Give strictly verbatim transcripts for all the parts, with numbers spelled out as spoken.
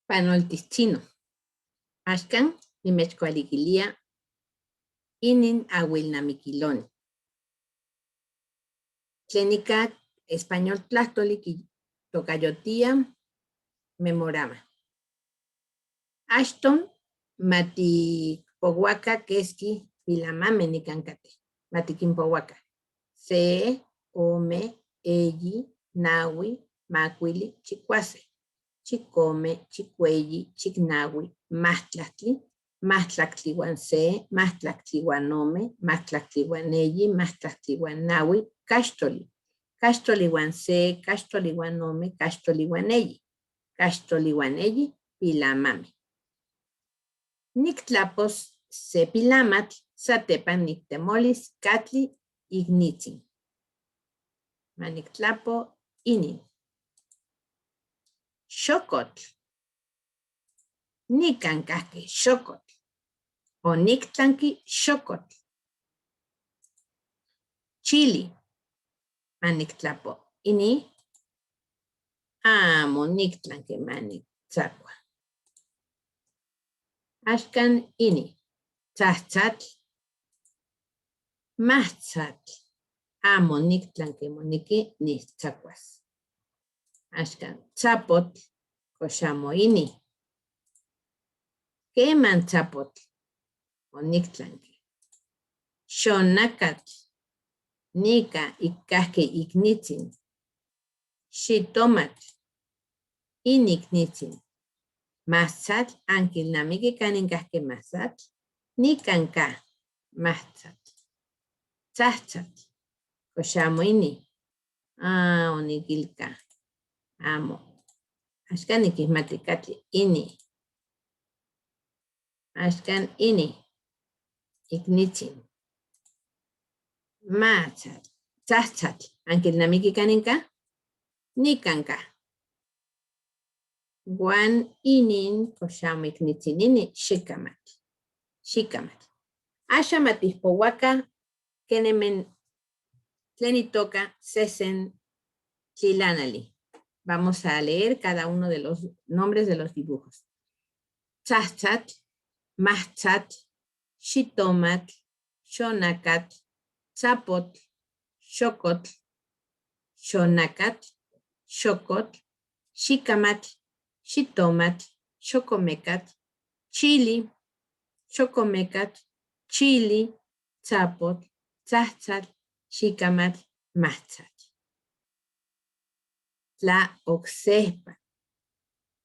Panoltis chino. Axkan nimechkualikilia inin awilnamikiloni. Tlen ika español tlajtoli kitokayotia memorama. Achtoj ma tikpowaka keski pilamamej nikan katej. Ma tikinpowaka. Se, ome, eyi, nawi, makuili, chikuase, chikome, chikueyi, chiknawi, majtlajtli, majtlaktli iwan se, majtlaktli iwan ome, majtlaktli iwan eyi, majtlaktli iwan nawi, kaxtoli, kaxtoli iwan se, kaxtoli iwan ome, kaxtoli iwan eyi, kaxtoli iwan eyi pilamamej. Niktlapos se pilamatl satepan niktemolis katli iknitzin. Ma niktlapo inin. Xokotl. Nikan kajki xokotl. Oniktlanki xokotl. Chili. Ma niktlapo ini. Amo oniktlanki, ma niktzakua. Axkan ini. Tzajtzatl. Majtzatl. Amo oniktlanki, moneki nijtzakuas. Axkan tzapotl. Kox amo ini. Keman tzapotl. Oniktlanki. Xonakatl. Nika ik kajki iknitzin. Xitomatl. Iniknitzin. Majtzatl. Ankilnamiki kanin kajki majtzatl? Nikan kaj. Majtzatl. Tzajtzatl. Kox amo ini? Ah, onikilka. Amo. Axkan nikixmati katli ini. Axkan ini. Iknitzin. Majtzatl. Tzajtzatl. Ankilnamiki kanin kaj? Nikan kaj. Wan inin, kox amo iknitzin ini, xikamatl. Xikamatl. Axan ma tikpowaka kenemen tlen itoka sesen tlilanali. Vamos a leer cada uno de los nombres de los dibujos. Tzajtzatl, majtzatl, xitomatl, xonakatl, tzapotl, xokotl, xonakatl, xokotl, xikamatl, xitomatl, xokomekatl, chili, xokomekatl, chili, tzapotl, tzajtzatl, xikamatl, majtzatl. Tla oksejpa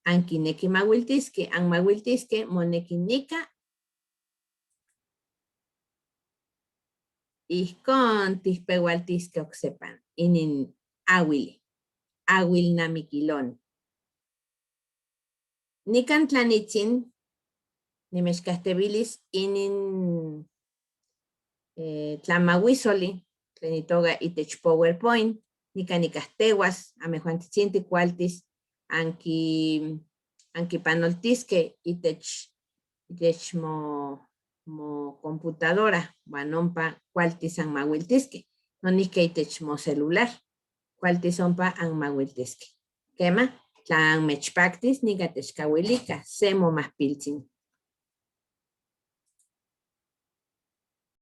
ankinekij mawiltiskej, anmawiltiskej, moneki nika ijkón tikpewaltiskej oksepan inin awili, awilnamikiloni. Nikan tlanitzin nimechkajtewilis inin eh, tlamawisoli tlen itoka itech PowerPoint. Nika nikajtewas, amejwantzitzintin kualtis anki-, ankipanoltiskej itech, itech mo, mocomputadora, wan ompa kualtis anmawiltiskej. Noijki itech mocelular, kualtis ompa anmawiltiskej. Kema, tla anmechpaktis, nika techkawilika se momajpiltzin.